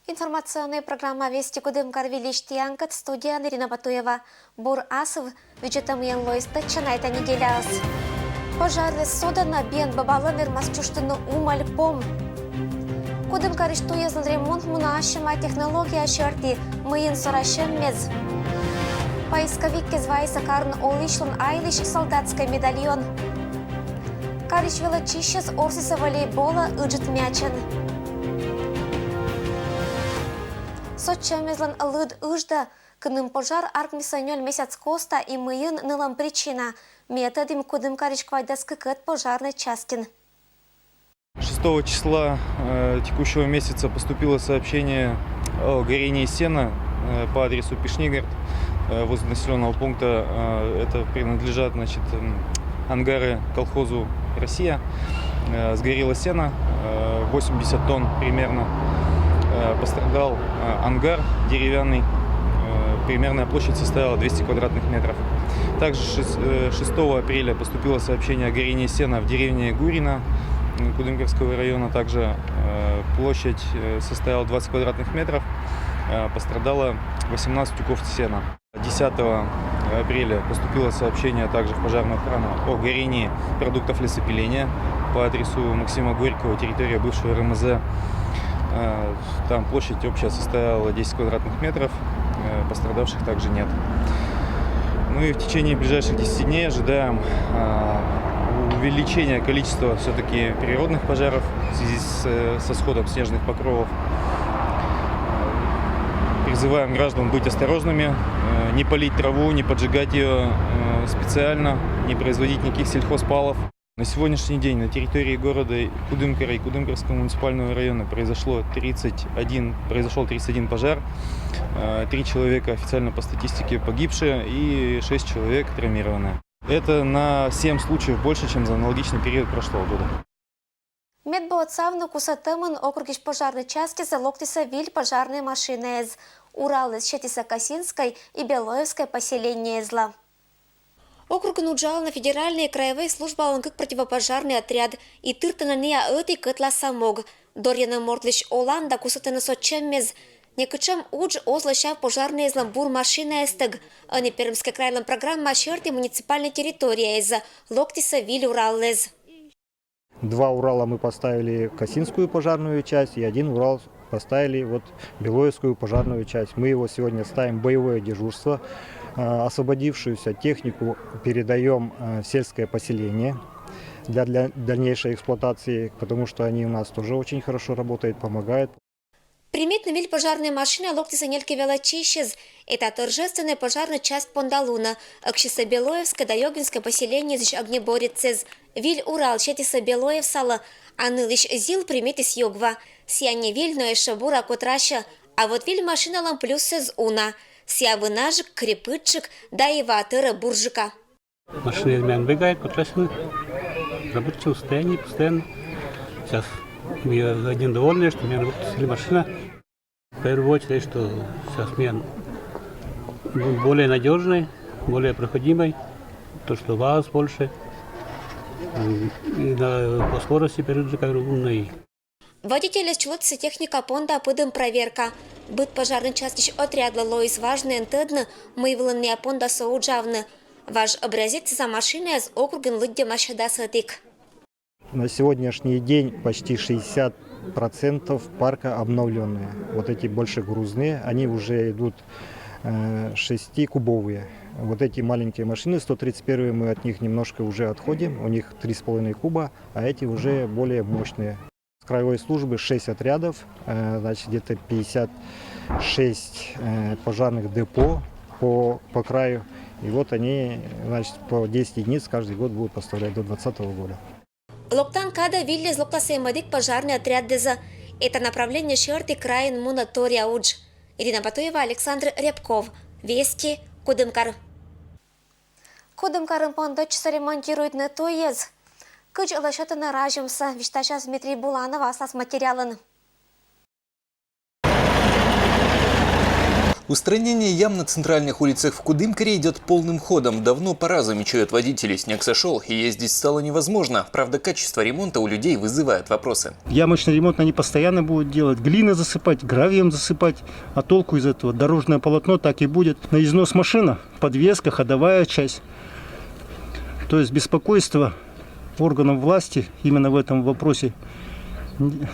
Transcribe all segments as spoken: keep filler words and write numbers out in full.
Информационная программа «Вести Кудымкар» выльысь тіянкӧд, студияын Ирина Батуева. Бур асыв, видзӧдӧмыйӧн лоис тӧдчана эта неделяыс. Пожарлӧн содӧн бен бабалӧн вермас чужтыны умӧль пом. Кудымкарысь туйӧзлӧн ремонт мунӧ ассьыма технология серти, мыйын сора сьӧммес. Поисковиккӧд вайисӧ карын олысьлӧн айлысь солдатскӧй медальон. Карысь велӧдчысьӧс орсісӧ волейболӧ ыджыд мячӧн. Со сьӧммезлӧн лыд ыджда. Кыным пожар аркмисӧ нёль месяц коста и мыйын нылӧм причина. Ми тӧдім Кудымкарысь квайтдас кыкӧд пожарнӧй частьын. Шестого числа э, текущего месяца поступило сообщение о горении сена э, по адресу Пишнигород э, возле населенного пункта. Э, это принадлежат, значит, ангары колхозу «Россия». Э, сгорело сено, э, восемьдесят тонн примерно. Э, пострадал э, ангар деревянный. Э, примерная площадь составила двести квадратных метров. Также шестого апреля поступило сообщение о горении сена в деревне Гурина Кудымкарского района. Также э, площадь э, составила двадцать квадратных метров. Э, пострадало восемнадцать тюков сена. Десятого апреля поступило сообщение также в пожарную охрану о горении продуктов лесопиления по адресу Максима Горького, территория бывшего РМЗ. Э, там площадь общая составила десять квадратных метров, э, пострадавших также нет. Ну и в течение ближайших десяти дней ожидаем э, увеличения количества все-таки природных пожаров в связи с, э, со сходом снежных покровов. Призываем граждан быть осторожными, э, не палить траву, не поджигать ее э, специально, не производить никаких сельхозпалов. На сегодняшний день на территории города Кудымкара и Кудымкарского муниципального района произошло тридцать один, произошел тридцать один пожар. Э, три человека официально по статистике погибшие и шесть человек травмированные. Это на семь случаев больше, чем за аналогичный период прошлого года. Медбӧр отсавны кусӧдӧмын округысь пожарнӧй частьсӧ локтісӧ виль пожарнӧй машинаыс. Уралыс сетісӧ Косинскӧй и Белоевскӧй поселениеыслы. Округын уджалӧны федеральнӧй и краевӧй службалӧн кык противопожарнӧй отряд, и тыртӧны ӧти кӧтласа мог. Дорйӧны мортлысь олан да кусӧдтӧны сэтчӧммес. Некутшӧм удж оз лӧсяв пожарнӧйыслӧн бур машинаэстӧг. Ӧні Пермскӧй крайлӧн программа серти муниципальнӧй территорияыс локтісӧ виль Уралыс. Два Урала мы поставили в Косинскую пожарную часть, и один Урал поставили вот Белоевскую пожарную часть. Мы его сегодня ставим в боевое дежурство. Освободившуюся технику передаем в сельское поселение для, для дальнейшей эксплуатации, потому что они у нас тоже очень хорошо работают, помогают. Примитны виль пожарнӧй машина локтісӧ нелькӧ велӧдчысьыс. Эта торжественнӧй пожарнӧй часть понда лунӧ ӧксисӧ Белоевскӧй да Ёгинскӧй поселениеысь огнеборецыс. Виль Урал сетісӧ Белоевсалы, а нылысь ЗИЛ примитіс Югва. Сійӧ не виль, но ещӧ бура котрасьӧ. А вот виль машиналӧн плюсыс уна. Сійӧ вынажык, крепытшык да и ваатырӧ бурджыка. Машина из меня бегает по трассе, в рабочем состоянии постоянно. Сейчас мы один довольны, что у меня работает машина. В первую очередь, что сейчас мне более надежной, более проходимой, то, что ваз больше, и на, по скорости переджикаю умный. Водительӧс чулӧдісӧ техника понда пыдын проверка. Быд пожарнӧй частьысь отрядлы лоис важнӧйӧн тӧдны, мый вылын миян пондасӧ уджавны. Важ образецсӧ машинаыс округын лыддьӧма сё дас ӧтик. На сегодняшний день почти шестьдесят процентов парка обновленные. Вот эти большегрузные, они уже идут э, шестикубовые. Вот эти маленькие машины, сто тридцать первые, мы от них немножко уже отходим, у них три с половиной куба, а эти уже более мощные. С краевой службы шесть отрядов, э, значит, где-то пятьдесят шесть э, пожарных депо по, по краю. И вот они, значит, по десять единиц каждый год будут поставлять до двадцатого года. Локтан кадӧ вильӧс локтасӧ и мӧдік пожарнӧй отряддӧзӧ. Эта направление серти краин мунӧ торъя удж. Ирина Батуева, Александр Рябков. Вести, Кудымкар. Кудымкарын пондӧдчисӧ ремонтируйтны туйӧс. Кыдз лӧсьӧдтӧны разьӧмсӧ, висьтасяс Дмитрий Буланов аслас материалын. Устранение ям на центральных улицах в Кудымкаре идет полным ходом. Давно пора, замечают водители. Снег сошел, и ездить стало невозможно. Правда, качество ремонта у людей вызывает вопросы. Ямочный ремонт они постоянно будут делать, глины засыпать, гравием засыпать. А толку из этого? Дорожное полотно так и будет. На износ машина, подвеска, ходовая часть. То есть беспокойство органов власти именно в этом вопросе,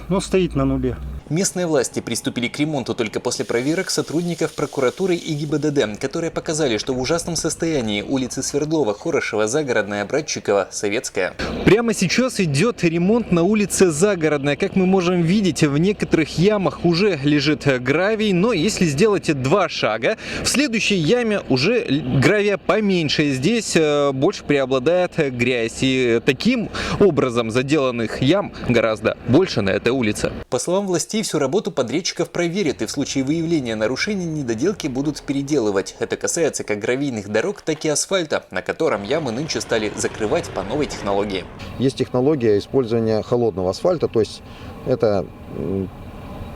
ну, стоит на нуле. Местные власти приступили к ремонту только после проверок сотрудников прокуратуры и ГИБДД, которые показали, что в ужасном состоянии улицы Свердлова, Хорошева, Загородная, Братчикова, Советская. Прямо сейчас идет ремонт на улице Загородная. Как мы можем видеть, в некоторых ямах уже лежит гравий, но если сделать два шага, в следующей яме уже гравия поменьше. Здесь э, больше преобладает грязь. И таким образом заделанных ям гораздо больше на этой улице. По словам властей, всю работу подрядчиков проверят, и в случае выявления нарушений недоделки будут переделывать. Это касается как гравийных дорог, так и асфальта, на котором ямы нынче стали закрывать по новой технологии. Есть технология использования холодного асфальта, то есть это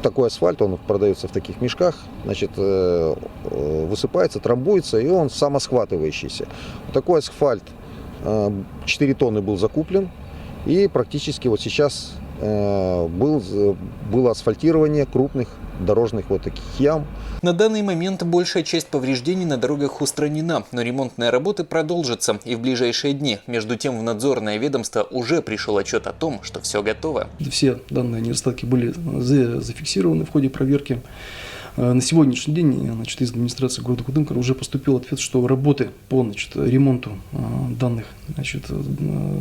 такой асфальт, он продается в таких мешках, значит, э, э, высыпается, трамбуется, и он самосхватывающийся. Такой асфальт 4 тонны был закуплен, и практически вот сейчас э, был, было асфальтирование крупных дорожных вот таких ям. На данный момент большая часть повреждений на дорогах устранена, но ремонтные работы продолжатся и в ближайшие дни. Между тем, в надзорное ведомство уже пришел отчет о том, что все готово. Все данные недостатки были зафиксированы в ходе проверки. Э, на сегодняшний день, значит, из администрации города Кудымкара уже поступил ответ, что работы по, значит, ремонту э, данных, значит, э,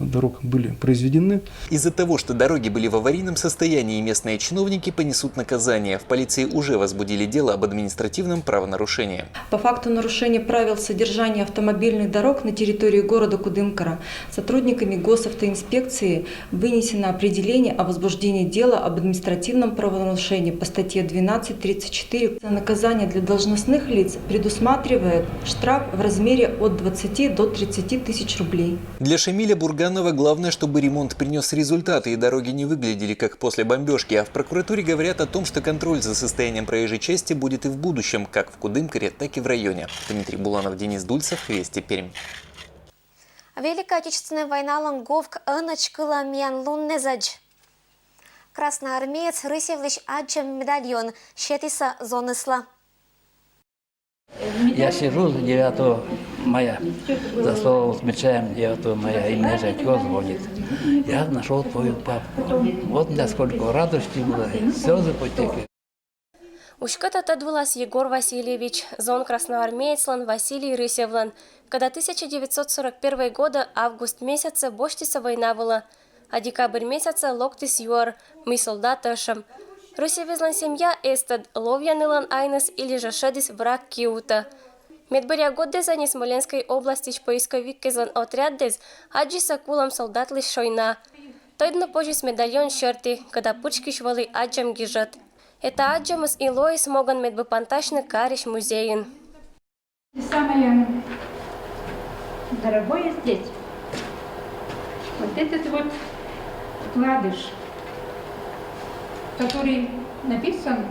дорог были произведены. Из-за того, что дороги были в аварийном состоянии, местные чиновники понесут наказание. В полиции уже возбудили дело об административном правонарушении. По факту нарушения правил содержания автомобильных дорог на территории города Кудымкара сотрудниками госавтоинспекции вынесено определение о возбуждении дела об административном правонарушении по статье 1234. Наказание для должностных лиц предусматривает штраф в размере от 20 до 30 тысяч рублей. Для Шамиля Бурганова главное, чтобы ремонт принес результаты и дороги не выглядели как после бомбежки. А в прокуратуре говорят о том, что контроль за состоянием проезжей части будет и в будущем, как в Кудымкаре, так и в районе. Дмитрий Буланов, Денис Дульцев, Вести Пермь. Великая Отечественная войналэн говк эн ӧчкыла миян луннэзадз. Красноармеец Рысевлысь адӟем медальон сетӥса зонысла. Я сижу за девятого мая, за столом отмечаем девятого мая, и мне зятьё звонит. Я нашел твою папку. Вот для сколько радости было, слезы потекли. Уськыт тӧд вылаз Егор Васильевич, зон красноармеецлэн Василий Рысевлэн, когда тысяча девятьсот сорок первый года август месяце босьтӥз война вылэ, а декабрь месяце локтӥз юар, мый солдат ӧшем. Рысевезлэн семья эстыд, ловъя нылэн айныз или же шӧдӥз враг ки утэ. Медбыръя годэз ини Смоленской областьысь поисковикезлэн отрядэз адӟиз кулэм солдатлэсь шойна. Тӧдны позиз медальон сьӧртӥ, кыда пычкысь вӧлӥ адӟем гижет. Эта адӟемыз и лоиз Могон медбыпантасьны карись музейын. Самое дорогое здесь вот этот вот вкладыш, который написан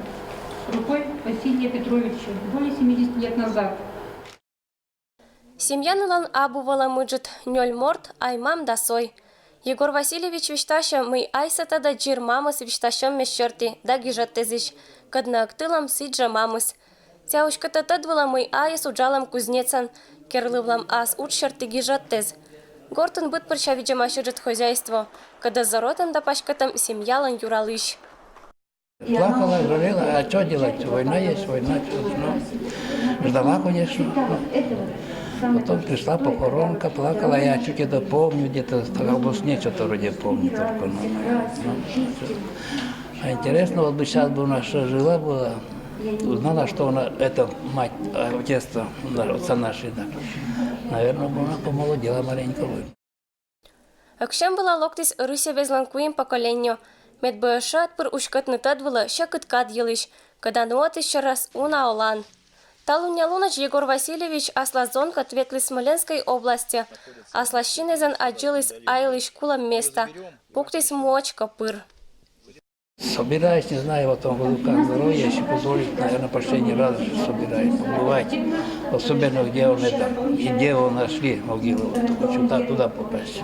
рукой Василия Петровича более семидесяти лет назад. Семья нылэн абу вылэм ыджыт, нёль морт, ай-мам да сой. Егор Васильевич висьтасьэ, мый айсэ тӧдэ ӟир мамыс висьтасьмес сьӧртӥ да гижеттэзысь, кӧд но ӧктылэм сыӵе мамыс. Тя уськыт тӧд вылэ, мый айыс уджалэм кузнецэн, керлывлэм ас удж сьӧртӥ гижеттэз. Гортын быдпыр сяна видземась ыджыт хозяйство, кӧд ӧз зоротэм да паськытэм семьялэн юралысь. Плакала, жалела, а что делать? Война есть, война, что, ну, ждала, конечно. Потом пришла похоронка, плакала, я чуть это помню, где-то так, во сне что-то вроде помню только. Ну, ну, а интересно, вот бы сейчас бы у нас жила была, узнала, что она, это мать, отец-то, отца нашей, да. Наверное, бы она помолодела маленько бы. Эксэм вылэ локтӥз Рысевезлэн куинь поколениос. Медбӧ ӧшӧ ӧтпыр уськытны тӧд вылэ секыт кад йылысь, кӧда нуэтӥз сьӧраз уна олан. Та луння лунозь Егор Васильевич аслаз зонкӧд ветлӥз Смоленской областе. Аслаз синэзэн адӟылӥз айылысь кулэм места, пуктӥз муӧчко пыр. Собираюсь, не знаю, в этом году как здоровье, если позволит, наверное, последний раз собираюсь побывать. Особенно, где он это, и где его нашли, могилу. Вот хочу туда, туда попасть.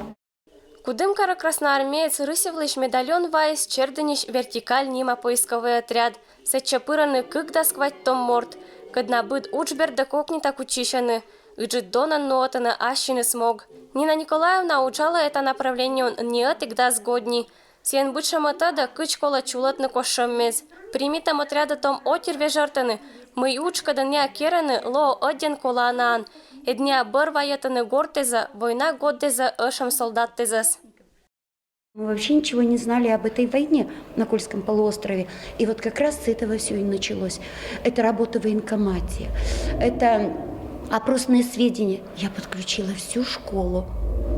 Кудымкарӧ «Красноармеец» рысьӧвлысь медальон вайис Чердыньысь «Вертикаль» нима поисковӧй отряд. Сэтчӧ пырӧны кык дас кватьтӧм морт, кӧд на быд удж бердӧ кокнита кутчысьӧны. Ыджыд донӧн нуӧдӧны ассьыныс мог. Нина Николаевна уджалӧ эта направлениеын ньӧтик дас год ни. Сійӧн быдсяма тӧдӧ, кыдз колӧ чулӧтны кошӧммес. Примитӧм отрядӧ том отир вежӧртӧны, мый удж, кӧдӧн нӧ керӧны, лоӧ ӧдйӧн коланаӧн. Ӧд нӧ бӧр вайӧтӧны гортӧза, война годдӧза ӧшӧм солдаттӧзас. Мы вообще ничего не знали об этой войне на Кольском полуострове. И вот как раз с этого всё и началось. Это работа в военкомате, это опросные сведения. Я подключила всю школу.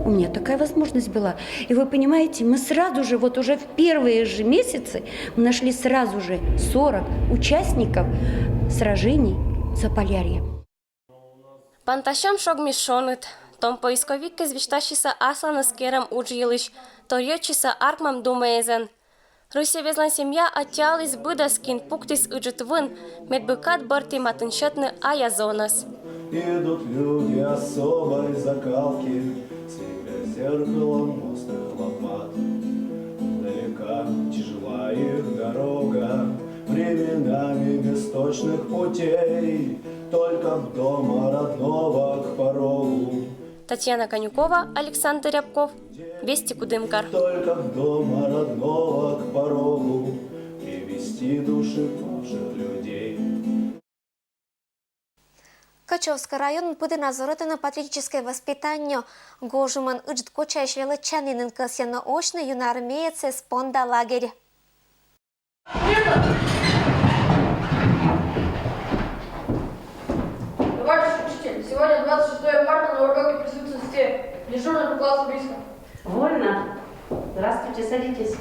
У меня такая возможность была. И вы понимаете, мы сразу же, вот уже в первые же месяцы, мы нашли сразу же сорок участников сражений за Полярье. Пантасьӧм шогмис шоныд. Том поисковиккӧд висьтасисӧ асланыс керӧм удж йылысь, торйӧдчисӧ Аркмӧм думӧезӧн. Рысьӧвезлӧн семья аттьӧаліс быдӧс, кин пуктіс ыджыд вын, медбӧр кад бӧрти матын сетны ая зонӧс. Идут люди особой закалки, сверкая зеркалом острых лопат. Издалека тяжела их дорога, временами без точных путей, только в дома родного к порогу. Татьяна Конюкова, Александр Рябков, «Вести Кудымкар». Только в дома родного к порогу привести души павших людей. Качевской районын пыдӧнас зорӧтӧны патриотическӧй воспитание. Гожӧмын ыджыд кочаысь велӧдчанінын кӧсйӧны осьны юнармеецъяс понда лагерь. Товарищ учитель, сегодня двадцать шестое марта, на уроке присутствовать все. Дежурный по классу Бриска. Вольно. Здравствуйте, садитесь.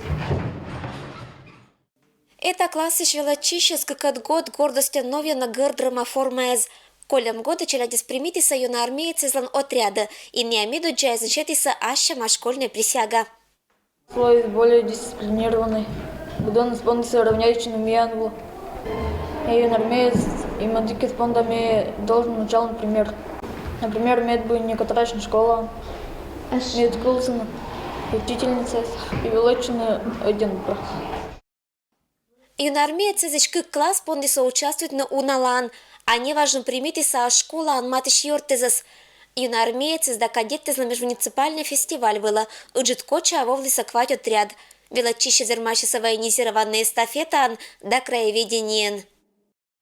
Эта классысь велӧдчысьыс кыкӧд год гордостьӧн новйӧны гӧрд рӧма формаэз. Кольӧм годӧ челядьыс примитісӧ юнармеецъяслӧн отрядӧ, и нӧ медоддзаысь сетісӧ ассьыма школьнӧй присяга. Слово более дисциплинированный. Будӧныс пондісӧ равняйчыны миян вылӧ. Я юнармеец, и мӧдікӧд понда ме должен уджалны пример. Например, мед бы не котырасьны школаын. Мед кылсьыны учительницаӧс и велӧдчыны ӧдйӧн быдӧн. Юнармеецъясысь кык класс пондісӧ участвуйтны уналаын, а неважӧн примитісӧ школаын матысь ёртъясӧс. Юнармеецъяс да кадеттъяслы межмуниципальнӧй фестиваль вылӧ. Ыджыд кочаӧ вӧвлісӧ квать отряд. Велӧдчысьяс вермасисӧ военизированнӧй эстафетаын да краеведениеын.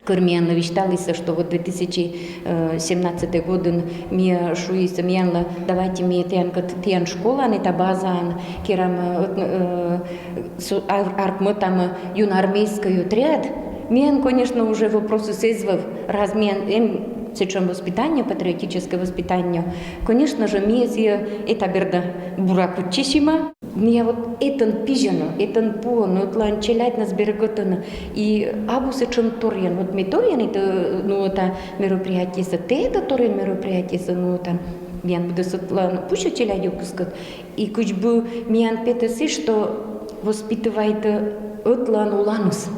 Кӧр миянлы висьталісӧ, что вот две тысячи семнадцатый годын ми шуисны миянлы, давайте ми тіянкӧд, тіян школаын, эта базаын керам, э, вот, э, су-, ар-, артмӧтам юнармейскӧй отряд. Миян, конечно, уже вопросыс эз вӧв, раз миян эм сэтшӧм воспитание, патриотическӧй воспитание. Конечно же, ми эз, э, эта бердӧ бура кутчысим. Миян вот этӧн пызьӧны, этӧн пуӧны, ӧтлаын челядьнас бергӧдӧны. И абу сэтшӧм торйӧн. Вот ме торйӧн это, ну, это мероприятиесӧ, тэ это торйӧн мероприятиесӧ, ну, это. Миян быдӧс ӧтлаын пусьӧ челядь юкыскӧд. И кыдз бы миян петӧ сідз, что воспитывайтӧ ӧтлаын оланыс.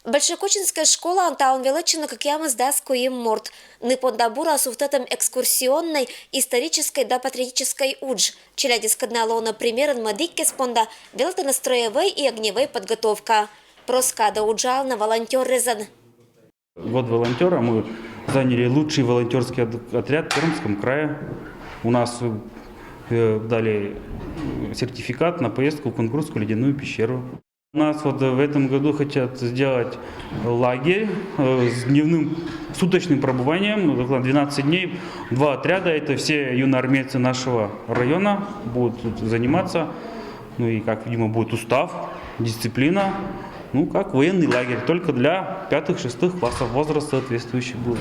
Большекочинскӧй школаын талун велӧдчӧны кӧкъямысдас куим морт. Ны понда бура сувтӧдтӧм экскурсионнӧй, историческӧй да патриотическӧй удж. Челядьыскӧд на лоӧны примерӧн мӧдіккяс понда, велӧдӧны строевӧй и огневӧй подготовка. Прӧст кадӧ уджалӧны волонтёръясӧн. Год волонтёра, мы заняли лучший волонтёрский от-, отряд в Пермском крае. У нас, э, дали сертификат на поездку в Кунгурскую ледяную пещеру. У нас вот в этом году хотят сделать лагерь, э, с дневным, суточным пробыванием, ну, около двенадцать дней. Два отряда, это все юноармейцы нашего района будут тут заниматься. Ну и как, видимо, будет устав, дисциплина. Ну, как военный лагерь, только для пятых, шестых классов, возраст соответствующий будет.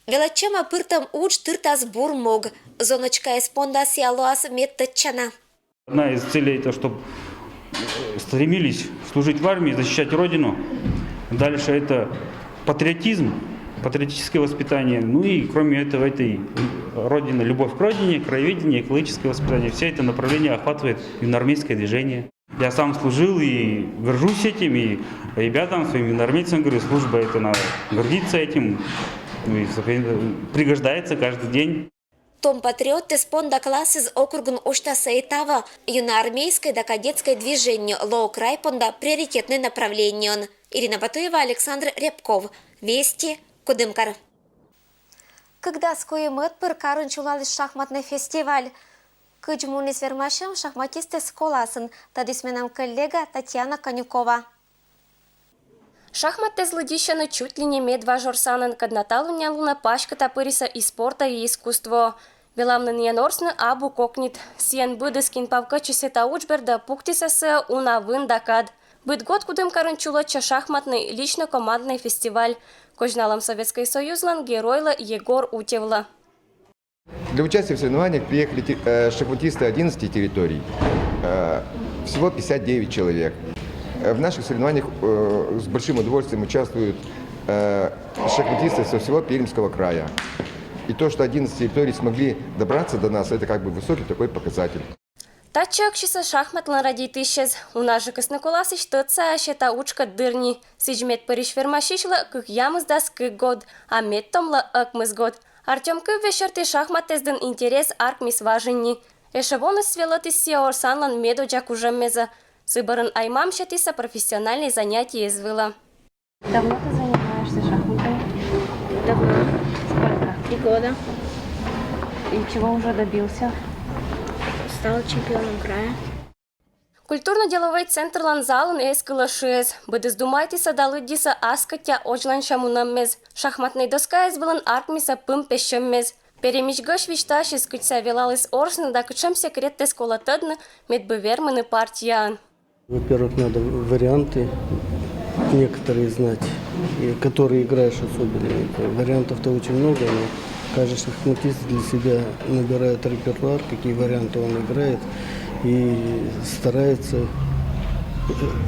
Велӧдчӧма пыртӧм удж тыртас бур мог. Зоночкаяс понда сійӧ лоас мед тӧдчана. Одна из целей — это чтобы стремились служить в армии, защищать Родину. Дальше это патриотизм, патриотическое воспитание. Ну и кроме этого, это и Родина, любовь к Родине, краеведение, экологическое воспитание. Все это направление охватывает юноармейское движение. Я сам служил и горжусь этим, и ребятам, своим юноармейцам говорю, служба это надо гордиться этим, ну и, соответственно, пригождается каждый день. Том патриоттӧс понда классыс округын усьтаса и таво юноармейскӧй да кадетскӧй движение лоӧ край понда приоритетнӧй направлениеӧн. Ирина Батуева, Александр Рябков, Вести, Кудымкар. Кык дас куимӧд пыр карын чулаліс шахматнӧй фестиваль. Кыдз муніс вермасьӧм шахматистъяс коласын, тӧдіс менам коллега Татьяна Конюкова. Шахматтэз лыддьысьӧны чуть ли не медваж орсанын, кӧд на талунъян лунӧ паськыда пырисӧ и спортӧ, и искусствоӧ. Велам нин ӧні орсны абу кокнит. Сійӧн быдыс, кин павкӧдчис сета уджбер да пуктісӧ сыӧ, уна вын да кад. Быд год Кудымкарын чулӧдчӧ шахматнӧй лично-команднӧй фестиваль. Козьналӧм Советскӧй Союзлӧн геройлы Егор Утевлы. Для участия в соревнованиях приехали те- э, шахматисты одиннадцати территорий. Э, Всего пятьдесят девять человек. Э, В наших соревнованиях э, с большим удовольствием участвуют э, шахматисты со всего Пермского края. И то, что одиннадцать территорий смогли добраться до нас, это как бы высокий такой показатель. Татчӧ ӧксисӧ шахматлӧн радейтысьӧс. Уна жӧ кӧсны коласысь тӧдса сета уджкӧд дыр ни. Сідз медпырысь вермасьысьлы кыкъямысдас кык год, а медтомлы ӧкмыс год. Артём кывйӧ серти, шахматтэз дінӧ интерес артмис важӧн ни. Эшӧ воныс велӧдіс сійӧ орсанлӧн медодзза кужӧммезӧ. Сы бӧрын ай-мам сетісӧ профессиональнӧй занятиеяс вылӧ. Давно ты занимаешься шахматами? Давно. Сколько? Три года. И чего уже добился? Стала чемпионом края. Культурно-деловӧй центрлӧн залын эз кылӧ шыӧс. Быдыс думайтісӧ да лыддьысӧ ас кӧтя озьланся мунӧммес. Шахматнӧй доскаыс вылын артмисӧ пым пессьӧммес. Перемысь гӧсьт висьтасис, кыдз сійӧ велаліс орсны да кытшӧм секреттэс колӧ тӧдны, медбы вермыны партияын. Во-первых, надо варианты некоторые знать, и которые играешь особенно. Вариантов-то очень много, но каждый шахматист для себя набирает репертуар, какие варианты он играет, и старается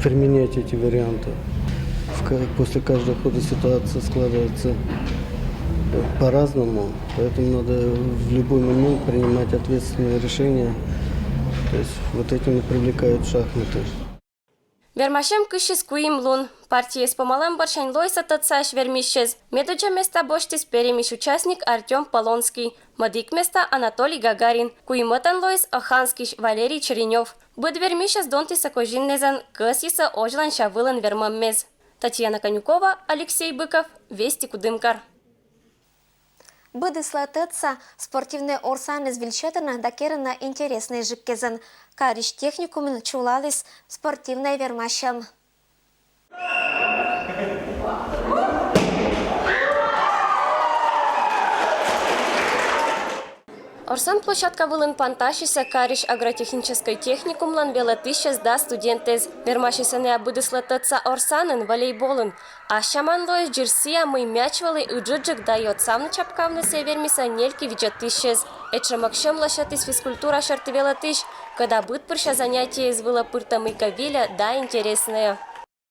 применять эти варианты. После каждого хода ситуация складывается по-разному, поэтому надо в любой момент принимать ответственные решения. То есть вот этим и привлекают шахматы. Вермасьӧм кыссис куим лун. Партиез помалӧм бӧрсянь лоисӧ тӧдсаӧсь вермисьӧс. Медодзза места босьтіс перемысь участник Артём Полонский, мӧдік места Анатолий Гагарин, куимӧтӧн лоис Оханскысь Валерий Черенёв. Быд вермисьӧс донтісӧ козин незӧн, кӧсйисӧ озьланся вылын вермӧммес. Татьяна Конюкова, Алексей Быков, Вести, Кудымкар. Быдыслы тӧдса, спортивнӧй орсаныс выль сетӧны да керӧны интереснӧйджыккезӧн. Карысь техникумын чулаліс спортивнӧй вермасьӧм. Орсан площадка вылын пантасисӧ карысь агротехническӧй техникумлӧн велӧдысьӧс да студентэз. Вермасисӧ найӧ быдыслы тӧдса орсанын, волейболын. Ас сяман лоис дзирсӧ, мый мяч вӧлі ыджыдджык да и отсавны чапкавны сійӧс вермисӧ нельки видзӧдысьӧс. Этшӧм ӧксьӧм лӧсьӧдіс физкультура серти велӧдысь, кӧда быдпырся занятиеяс вылӧ пыртӧ мыйкӧ выльӧ да интереснӧйӧ.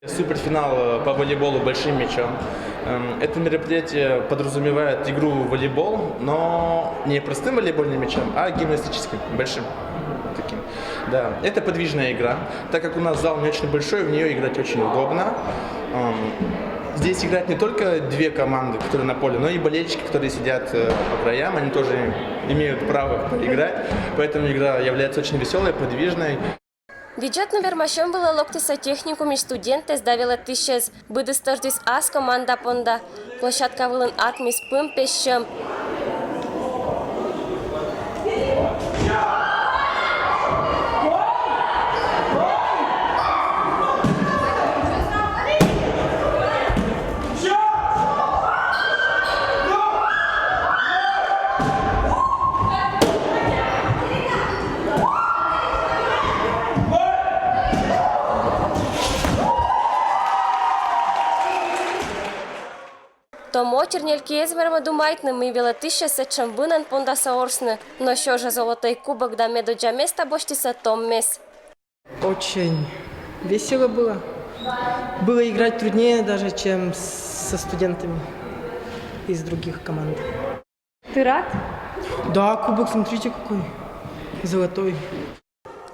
Суперфинал э, по волейболу большим мячом. Эм, Это мероприятие подразумевает игру в волейбол, но не простым волейбольным мячом, а гимнастическим, большим таким. Да, это подвижная игра. Так как у нас зал не очень большой, в нее играть очень удобно. Эм, Здесь играют не только две команды, которые на поле, но и болельщики, которые сидят э, по краям, они тоже имеют право поиграть. Поэтому игра является очень веселой, подвижной. Видзӧдны вермасьӧм вылӧ локтісӧ техникумысь студентэз да велӧдысьӧс. Быдыс тӧждіс ас команда понда. Площадка вылын артмис пым пессьӧм. Том отир нелькиэз вермӧ думайтны, мый велӧдысьӧс сэтшӧм вынӧн пондасӧ орсны. Но сё жӧ золотӧй кубок да медоддза места босьтісӧ томмес. Очень весело было. Было играть труднее даже, чем со студентами из других команд. Ты рад? Да, кубок, смотрите какой, золотой.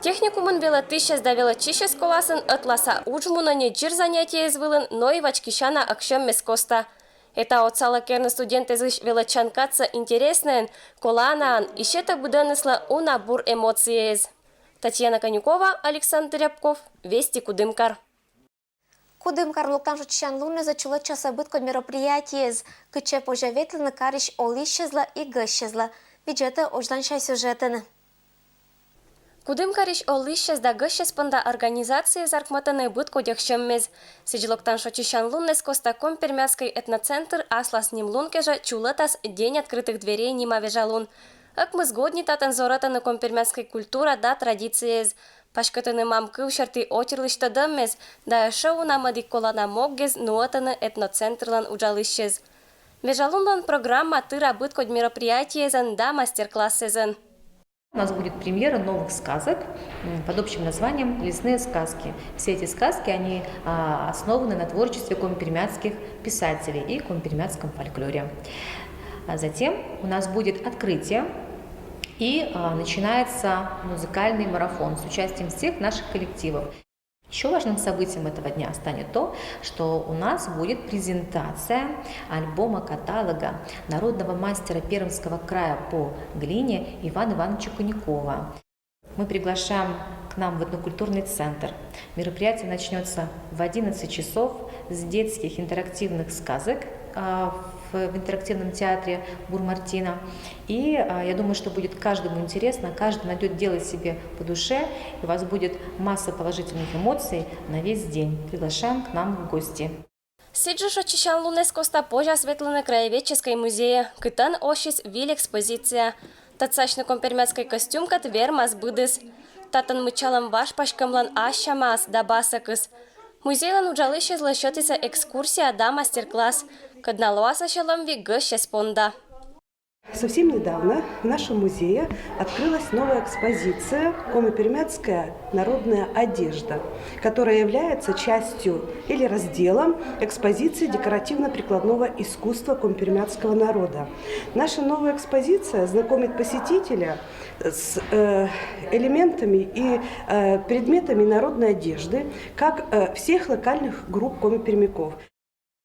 Техникумын велӧдысьӧс да велӧдчысьӧс коласын ӧтлаын уджмунӧ не дзир занятиеяс вылын, но и вачкисяна ӧксьӧммӧс коста. Эта отсалӧ керны студентъяслысь велӧдчан кадсӧ интереснӧйӧн, коланаӧн, и сетӧ быдӧныслы уна бур эмоцияяс. Татьяна Конюкова, Александр Рябков, «Вести Кудымкар». Кудымкарын локтан шочысян лунӧ чулӧдчасӧ быд кодь мероприятиеяс. Кытчӧ позьӧ ветлыны карысь олысьӧзлы и гӧсьтӧзлы, видзӧдӧй оздорлунсянь сюжетын. Кудымкарысь олысьӧз да гӧсьтӧз понда организацияяс артмӧны быд кодь ӧксьӧммӧс. Сідз, локтан шочысян лунӧс коста коми-пермяцкӧй этноцентр аслас нимлун кежӧ чулӧтас «День открытых дверей» нима вежалун. Ӧкмыс годні татӧн зорӧтӧны коми-пермяцкӧй культура да традицияяс, паськӧдтӧны мам кыв серти отирлысь тӧдӧммӧс да ещӧ уна мӧдик колана моггӧз нуӧдӧны этноцентрлӧн уджалысьӧс. Вежалунлӧн программа тыра быд кодь мероприятиеясӧн да мастер-классӧн. У нас будет премьера новых сказок под общим названием «Лесные сказки». Все эти сказки, они основаны на творчестве коми-пермяцких писателей и коми-пермяцком фольклоре. Затем у нас будет открытие, и начинается музыкальный марафон с участием всех наших коллективов. Еще важным событием этого дня станет то, что у нас будет презентация альбома-каталога народного мастера Пермского края по глине Ивана Ивановича Кунюкова. Мы приглашаем к нам в этнокультурный центр. Мероприятие начнется в одиннадцать часов с детских интерактивных сказок в интерактивном театре «Бурмартина». И я думаю, что будет каждому интересно, каждый найдет дело себе по душе, и у вас будет масса положительных эмоций на весь день. Приглашаем к нам в гости. Сідз жӧ шочысян лунӧс коста позяс ветлыны краеведческӧй музейӧ, кытӧн оссис виль экспозиция. Татсасьны коми-пермяцкӧй костюмкӧд вермас быдыс. Татӧн мыччалӧм важ паськӧмлӧн ас сямаыс да басӧкыс. Музейлӧн уджалысьӧзлы сетісӧ экскурсия да мастер-класс, кӧд на лоас ещӧ лӧмви гӧсьтӧз понда. Совсем недавно в нашем музее открылась новая экспозиция «Коми-пермяцкая народная одежда», которая является частью или разделом экспозиции декоративно-прикладного искусства коми-пермяцкого народа. Наша новая экспозиция знакомит посетителя с э, элементами и э, предметами народной одежды как э, всех локальных групп коми-пермяков.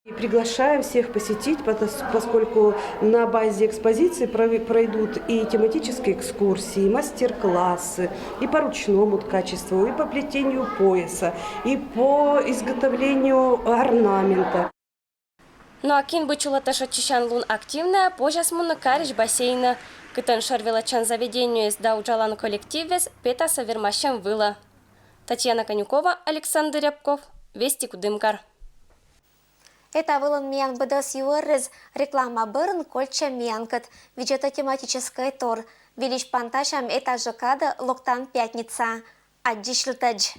И приглашаем всех посетить, поскольку на базе экспозиции пройдут и тематические экскурсии, и мастер-классы, и по ручному ткачеству, и по плетению пояса, и по изготовлению орнамента. Но а кин бы чулӧтӧ шочысян лун активнӧя, позяс мунны карысь бассейнӧ, кытӧн шӧр велӧдчан заведениеыс да уджалан коллективъяс петасӧ вермасьӧм вылӧ. Татьяна Конюкова, Александр Рябков, «Вести Кудымкар». Эта вылын миян быдӧс юӧрыс. Реклама бӧрын кольччӧй миянкӧд. Видзӧдӧй тематическӧй тор. Выльысь пантасям эта жӧ кадӧ локтан пятница. Аддзысьлытӧдз.